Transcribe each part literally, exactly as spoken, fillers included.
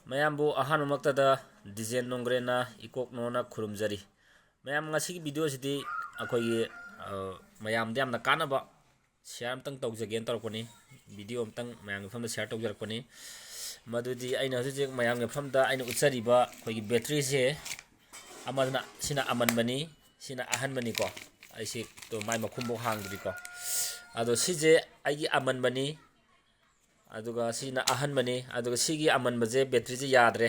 ꯃꯌꯥꯝꯕꯨ ꯑꯍꯥꯟꯕꯃꯛꯇꯗ ꯗꯤꯖꯦꯟ ꯅꯣꯡꯒ꯭ꯔꯦꯟꯅ ꯏꯀꯣꯛꯅꯣꯅ ꯈꯨꯔꯨꯝꯖꯔꯤ꯫ ꯃꯌꯥꯝ, ꯉꯁꯤꯒꯤ ꯚꯤꯗꯤꯑꯣꯁꯤꯗꯤ ꯑꯩꯈꯣꯏꯒꯤ, ꯑ, ꯃꯌꯥꯝꯗ ꯌꯥꯝꯅ ꯀꯥꯟꯅꯕ ꯁꯤꯌꯥꯔ ꯑꯝꯇꯪ ꯇꯧꯖꯒꯦꯅ ꯇꯧꯔꯛꯄꯅꯤ꯫ ꯚꯤꯗꯤꯑꯣ ꯑꯝꯇꯪ ꯃꯌꯥꯝꯒꯤ ꯃꯐꯝꯗ ꯁꯤꯌꯥꯔ ꯇꯧꯖꯔꯛꯄꯅꯤ꯫ ꯃꯗꯨꯗꯤ ꯑꯩꯅ ꯍꯧꯖꯤꯛ ꯍꯧꯖꯤꯛ ꯃꯌꯥꯝꯒꯤ ꯃꯐꯝꯗ ꯑꯩꯅ ꯎꯠꯆꯔꯤꯕ ꯑꯩꯈꯣꯏꯒꯤ ꯕꯦꯇ꯭ꯔꯤꯁꯦ, ꯑꯃꯅ, ꯁꯤꯅ ꯑꯃꯟꯕꯅꯤ, ꯁꯤꯅ ꯑꯍꯟꯕꯅꯤꯀꯣ꯫ ꯑꯩꯁꯤ ꯇꯣ ꯃꯥꯏ ꯃꯈꯨꯝꯐꯥꯎ ꯍꯥꯡꯗ꯭ꯔꯤꯀꯣ꯫ ꯑꯗꯣ ꯁꯤꯁꯦ ꯑꯩꯒꯤ ꯑꯃꯟꯕꯅꯤ, ꯑꯗꯨꯒ ꯁꯤꯅ ꯑꯍꯟꯕꯅꯤ꯫ ꯑꯗꯨꯒ ꯁꯤꯒꯤ ꯑꯃꯟꯕꯁꯦ ꯕꯦꯇ꯭ꯔꯤꯁꯦ ꯌꯥꯗ꯭ꯔꯦ꯫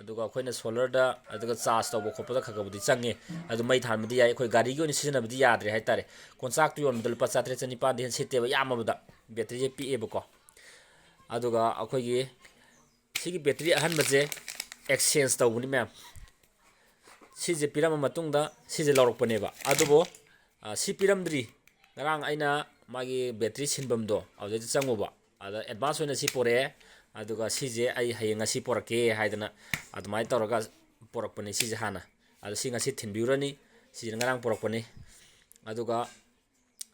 ꯑꯗꯨꯒ ꯑꯩꯈꯣꯏꯅ ꯁꯣꯂꯔꯗ ꯑꯗꯨꯒ ꯆꯥꯔꯖ ꯇꯧꯕ ꯈꯣꯠꯄꯗ ꯈꯔ ꯈꯔꯕꯨꯗꯤ ꯆꯪꯉꯦ꯫ ꯑꯗꯨ ꯃꯩ ꯊꯥꯟꯕꯗꯤ ꯌꯥꯏ, ꯑꯩꯈꯣꯏ ꯒꯥꯔꯤꯒꯤ ꯑꯣꯏꯅ ꯁꯤꯖꯤꯟꯅꯕꯗꯤ ꯌꯥꯗ꯭ꯔꯦ ꯍꯥꯏꯇꯥꯔꯦ꯫ ꯀꯣꯟꯆꯥꯛꯇ ꯌꯣꯟꯕꯗ ꯂꯨꯄꯥ ꯆꯥꯇ꯭ꯔꯦꯠ ꯆꯅꯤꯄꯥꯟꯗꯤ ꯍꯦꯟꯅ ꯁꯤꯠꯇꯦꯕ, ꯌꯥꯝꯃꯕꯗ꯫ ꯕꯦꯇ꯭ꯔꯤꯁꯦ ꯄꯤꯛꯑꯦꯕꯀꯣ꯫ ꯑꯗꯨꯒ ꯑꯩꯈꯣꯏꯒꯤ ꯁꯤꯒꯤ ꯕꯦꯇ꯭ꯔꯤ ꯑꯍꯟꯕꯁꯦ ꯑꯦꯛꯁꯆꯦꯟꯖ ꯇꯧꯕꯅꯤ ꯃꯌꯥꯝ꯫ ꯁꯤꯁꯦ ꯄꯤꯔꯝꯃ ꯃꯇꯨꯡꯗ ꯁꯤꯁꯦ ꯂꯧꯔꯛꯄꯅꯦꯕ꯫ ꯑꯗꯨꯕꯨ, ꯑ, ꯁꯤ ꯄꯤꯔꯝꯗ꯭ꯔꯤ꯫ ꯉꯔꯥꯡ ꯑꯩꯅ ꯃꯥꯒꯤ ꯕꯦꯇ꯭ꯔꯤ ꯁꯤꯟꯐꯝꯗꯣ ꯑꯗꯨꯗꯩꯗ ꯆꯪꯉꯨꯕ꯫ ꯑꯗ ꯑꯦꯗꯚꯥꯟꯁ ꯑꯣꯏꯅ ꯁꯤ ꯄꯣꯔꯛꯑꯦ, ꯑꯗꯨꯒ ꯁꯤꯁꯦ ꯑꯩ ꯍꯌꯦꯡ ꯉꯁꯤ ꯄꯣꯔꯛꯀꯦ ꯍꯥꯏꯗꯅ ꯑꯗꯨꯃꯥꯏꯅ ꯇꯧꯔꯒ ꯄꯣꯔꯛꯄꯅꯤ ꯁꯤꯁꯦ ꯍꯥꯟꯅ꯫ ꯑꯗꯣ ꯁꯤ ꯉꯁꯤ ꯊꯤꯟꯕꯤꯔꯨꯔꯅꯤ꯫ ꯁꯤꯁꯤꯅ ꯉꯔꯥꯡ ꯄꯣꯔꯛꯄꯅꯤ꯫ ꯑꯗꯨꯒ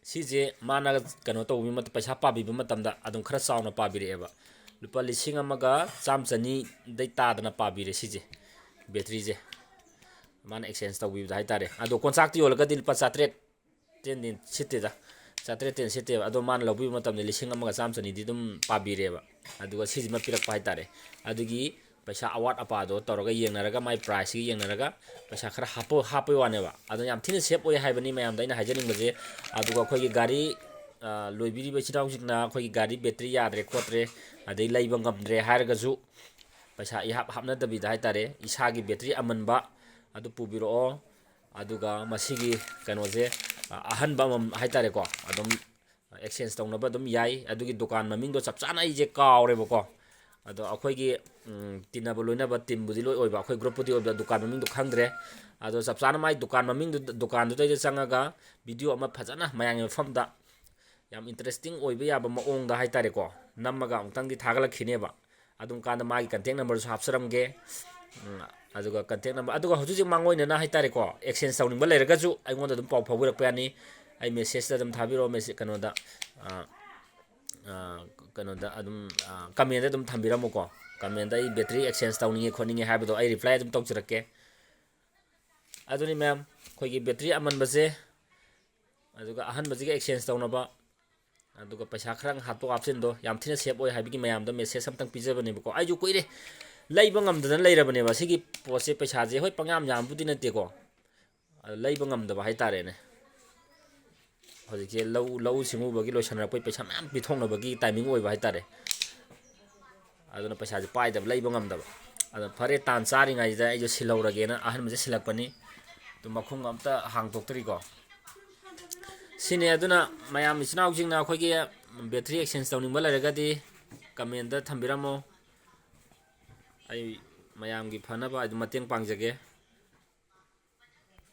ꯁꯤꯁꯦ ꯃꯥꯅ ꯀꯩꯅꯣ ꯇꯧꯕꯤꯕ ꯃꯇꯝ, ꯄꯩꯁꯥ ꯄꯥꯕꯤꯕ ꯃꯇꯝꯗ ꯑꯗꯨꯝ ꯈꯔ ꯆꯥꯎꯅ ꯄꯥꯕꯤꯔꯛꯑꯦꯕ꯫ ꯂꯨꯄꯥ ꯂꯤꯁꯤꯡ ꯑꯃꯒ ꯆꯥꯝꯃ ꯆꯅꯤꯗꯩ ꯇꯥꯗꯅ ꯄꯥꯕꯤꯔꯦ ꯁꯤꯁꯦ, ꯕꯦꯇ꯭ꯔꯤꯁꯦ꯫ ꯃꯥꯅ ꯑꯦꯛꯁꯆꯦꯟꯖ ꯇꯧꯕꯤꯕꯗ ꯍꯥꯏꯇꯥꯔꯦ꯫ ꯑꯗꯣ ꯀꯣꯟꯆꯥꯛꯇ ꯌꯣꯜꯂꯒꯗꯤ ꯂꯨꯄꯥ ꯆꯥꯇ꯭ꯔꯦꯠ ꯇꯦꯟꯗꯤ ꯁꯤꯠꯇꯦꯗ, ꯆꯥꯇ꯭ꯔꯦꯠ ꯇꯦꯟ ꯁꯤꯠꯇꯦꯕ꯫ ꯑꯗꯣ ꯃꯥꯅ ꯂꯧꯕꯤꯕ ꯃꯇꯝꯗ ꯂꯤꯁꯤꯡ ꯑꯃꯒ ꯆꯥꯝꯃ ꯆꯅꯤꯗꯤ ꯑꯗꯨꯝ ꯄꯥꯕꯤꯔꯦꯕ꯫ ꯑꯗꯨꯒ ꯁꯤꯁꯤꯃ ꯄꯤꯔꯛꯄ ꯍꯥꯏꯇꯥꯔꯦ꯫ ꯑꯗꯨꯒꯤ ꯄꯩꯁꯥ ꯑꯋꯥꯠ ꯑꯄꯥꯗꯣ ꯇꯧꯔꯒ ꯌꯦꯡꯅꯔꯒ, ꯃꯥꯏ ꯄ꯭ꯔꯥꯏꯁꯁꯤꯒ ꯌꯦꯡꯅꯔꯒ ꯄꯩꯁꯥ ꯈꯔ ꯍꯥꯞꯄ, ꯍꯥꯞꯄꯩ ꯋꯥꯅꯦꯕ꯫ ꯑꯗꯣ ꯌꯥꯝ ꯊꯤꯅ ꯁꯦꯞ ꯑꯣꯏ ꯍꯥꯏꯕꯅꯤ ꯃꯌꯥꯝꯗ ꯑꯩꯅ ꯍꯥꯏꯖꯅꯤꯡꯕꯁꯦ꯫ ꯑꯗꯨꯒ ꯑꯩꯈꯣꯏꯒꯤ ꯒꯥꯔꯤ, ꯑ, ꯂꯣꯏꯕꯤꯔꯤꯕ ꯏꯆꯤꯟ ꯏꯅꯥꯎꯁꯤꯡꯅ ꯑꯩꯈꯣꯏꯒꯤ ꯒꯥꯔꯤ ꯕꯦꯇ꯭ꯔꯤ ꯌꯥꯗ꯭ꯔꯦ ꯈꯣꯠꯇ꯭ꯔꯦ, ꯑꯗꯩ ꯂꯩꯕ ꯉꯝꯗ꯭ꯔꯦ ꯍꯥꯏꯔꯒꯁꯨ, ꯄꯩꯁꯥ ꯏꯍꯥꯞ ꯍꯥꯞꯅꯗꯕꯤꯗ ꯍꯥꯏꯇꯥꯔꯦ, ꯏꯁꯥꯒꯤ ꯕꯦꯇ꯭ꯔꯤ ꯑꯃꯟꯕ ꯑꯗꯨ ꯄꯨꯕꯤꯔꯛꯑꯣ꯫ ꯑꯗꯨꯒ ꯃꯁꯤꯒꯤ ꯀꯩꯅꯣꯁꯦ, ꯑ, ꯑꯍꯟꯕ ꯑꯃꯃꯝ ꯍꯥꯏꯇꯥꯔꯦꯀꯣ, ꯑꯗꯨꯝ ꯑꯦꯛꯁꯆꯦꯟꯖ ꯇꯧꯅꯕ ꯑꯗꯨꯝ ꯌꯥꯏ꯫ ꯑꯗꯨꯒꯤ ꯗꯨꯀꯥꯟ ꯃꯃꯤꯡꯗꯣ ꯆꯞ ꯆꯥꯅ ꯑꯩꯁꯦ ꯀꯥꯎꯔꯦꯕꯀꯣ꯫ ꯑꯗꯣ ꯑꯩꯈꯣꯏꯒꯤ, ꯎꯝ, ꯇꯤꯟꯅꯕ ꯂꯣꯏꯅꯕ ꯇꯤꯝꯕꯨꯗꯤ ꯂꯣꯏ ꯑꯣꯏꯕ, ꯑꯩꯈꯣꯏ ꯒ꯭ꯔꯨꯞꯄꯨꯗꯤ ꯑꯣꯏꯕ, ꯗꯨꯀꯥꯟ ꯃꯃꯤꯡꯗꯣ ꯈꯪꯗ꯭ꯔꯦ꯫ ꯑꯗꯣ ꯆꯞ ꯆꯥꯅ ꯃꯥꯏ ꯗꯨꯀꯥꯟ ꯃꯃꯤꯡꯗꯨ, ꯗꯨꯀꯥꯟꯗꯨꯗꯩꯗ ꯆꯪꯉꯒ ꯚꯤꯗꯤꯑꯣ ꯑꯃ ꯐꯖꯅ ꯃꯌꯥꯝꯒꯤ ꯃꯐꯝꯗ ꯌꯥꯝ ꯏꯟꯇꯔꯦꯁꯇꯤꯡ ꯑꯣꯏꯕ ꯌꯥꯕ ꯃꯑꯣꯡꯗ ꯍꯥꯏꯇꯥꯔꯦꯀꯣ, ꯅꯝꯃꯒ ꯑꯃꯨꯛꯇꯪꯗꯤ ꯊꯥꯒꯠꯂꯛꯈꯤꯅꯦꯕ꯫ ꯑꯗꯨꯝ ꯀꯥꯟꯗ ꯃꯥꯒꯤ ꯀꯟꯇꯦꯛ ꯅꯝꯕꯔꯁꯨ ꯍꯥꯞꯆꯔꯝꯒꯦ꯫ ꯎꯝ, ꯑꯗꯨꯒ ꯀꯟꯇꯦꯛ ꯅꯝꯕꯔ, ꯑꯗꯨꯒ ꯍꯧꯖꯤꯛ ꯍꯧꯖꯤꯛ ꯃꯥꯡꯑꯣꯏꯅꯅ ꯍꯥꯏꯇꯥꯔꯦꯀꯣ, ꯑꯦꯛꯁꯆꯦꯟꯖ ꯇꯧꯅꯤꯡꯕ ꯂꯩꯔꯒꯁꯨ ꯑꯩꯉꯣꯟꯗ ꯑꯗꯨꯝ ꯄꯥꯎ ꯐꯥꯎꯕꯤꯔꯛꯄ ꯌꯥꯅꯤ꯫ ꯑꯩ ꯃꯦꯁꯦꯖꯇ ꯑꯗꯨꯝ ꯊꯥꯕꯤꯔꯛꯑꯣ, ꯃꯦꯁꯦꯖ, ꯀꯩꯅꯣꯗ, ꯑ, ꯑ, ꯀꯩꯅꯣꯗ ꯑꯗꯨꯝ, ꯑ, ꯀꯃꯦꯟꯗ ꯑꯗꯨꯝ ꯊꯝꯕꯤꯔꯝꯃꯨꯀꯣ꯫ ꯀꯃꯦꯟꯗ ꯑꯩ ꯕꯦꯇ꯭ꯔꯤ ꯑꯦꯛꯁꯆꯦꯟꯖ ꯇꯧꯅꯤꯡꯉꯦ ꯈꯣꯠꯅꯤꯡꯉꯦ ꯍꯥꯏꯕꯗꯣ ꯑꯩ ꯔꯤꯄ꯭ꯂꯥꯏ ꯑꯗꯨꯝ ꯇꯧꯖꯔꯛꯀꯦ꯫ ꯑꯗꯨꯅꯤ ꯃꯌꯥꯝ, ꯑꯩꯈꯣꯏꯒꯤ ꯕꯦꯇ꯭ꯔꯤ ꯑꯃꯟꯕꯁꯦ ꯑꯗꯨꯒ ꯑꯍꯟꯕꯁꯤꯒ ꯑꯦꯛꯁꯆꯦꯟꯖ ꯇꯧꯅꯕ, ꯑꯗꯨꯒ ꯄꯩꯁꯥ ꯈꯔ ꯍꯥꯞꯇꯣꯛ ꯍꯥꯞꯆꯤꯟꯗꯣ ꯌꯥꯝ ꯊꯤꯅ ꯁꯦꯞ ꯑꯣꯏ ꯍꯥꯏꯕꯒꯤ ꯃꯌꯥꯝꯗ ꯃꯦꯁꯦꯖ ꯑꯝꯇꯪ ꯄꯤꯖꯕꯅꯦꯕꯀꯣ꯫ ꯑꯩꯁꯨ ꯀꯨꯏꯔꯦ, ꯂꯩꯕ ꯉꯝꯗꯗꯅ ꯂꯩꯔꯕꯅꯦꯕ꯫ ꯁꯤꯒꯤ ꯄꯣꯠꯁꯦ ꯄꯩꯁꯥꯁꯦ ꯍꯣꯏ ꯄꯪꯌꯥꯝ ꯌꯥꯝꯕꯨꯗꯤ ꯅꯠꯇꯦꯀꯣ, ꯑꯗꯣ ꯂꯩꯕ ꯉꯝꯗꯕ ꯍꯥꯏꯇꯥꯔꯦꯅꯦ꯫ ꯍꯧꯖꯤꯛꯁꯦ ꯂꯧ, ꯂꯧꯎ ꯁꯤꯡꯎꯕꯒꯤ ꯂꯣꯏꯁꯟꯅꯔꯛꯄꯩ ꯄꯩꯁꯥ ꯃꯌꯥꯝ ꯄꯤꯊꯣꯛꯅꯕꯒꯤ ꯇꯥꯏꯃꯤꯡ ꯑꯣꯏꯕ ꯍꯥꯏꯇꯥꯔꯦ꯫ ꯑꯗꯨꯅ ꯄꯩꯁꯥꯁꯦ ꯄꯥꯏꯗꯕ, ꯂꯩꯕ ꯉꯝꯗꯕ꯫ ꯑꯗꯣ ꯐꯔꯦ, ꯇꯥꯟ ꯆꯥꯔꯤꯉꯩꯁꯤꯗ ꯑꯩꯁꯨ ꯁꯤꯜꯍꯧꯔꯒꯦꯅ ꯑꯍꯟꯕꯁꯦ ꯁꯤꯜꯂꯛꯄꯅꯤ꯫ ꯑꯗꯨ ꯃꯈꯨꯝꯒ ꯑꯝꯇ ꯍꯥꯡꯗꯣꯛꯇ꯭ꯔꯤꯀꯣ꯫ ꯁꯤꯅꯤ꯫ ꯑꯗꯨꯅ ꯃꯌꯥꯝ ꯏꯆꯤꯟ ꯏꯅꯥꯎꯁꯤꯡꯅ ꯑꯩꯈꯣꯏꯒꯤ ꯕꯦꯇ꯭ꯔꯤ ꯑꯦꯛꯁꯆꯦꯟꯖ ꯇꯧꯅꯤꯡꯕ ꯂꯩꯔꯒꯗꯤ ꯀꯃꯦꯟꯗ ꯊꯝꯕꯤꯔꯝꯃꯣ꯫ ꯑꯩ ꯃꯌꯥꯝꯒꯤ ꯐꯅꯕ ꯑꯗꯨꯝ ꯃꯇꯦꯡ ꯄꯥꯡꯖꯒꯦ꯫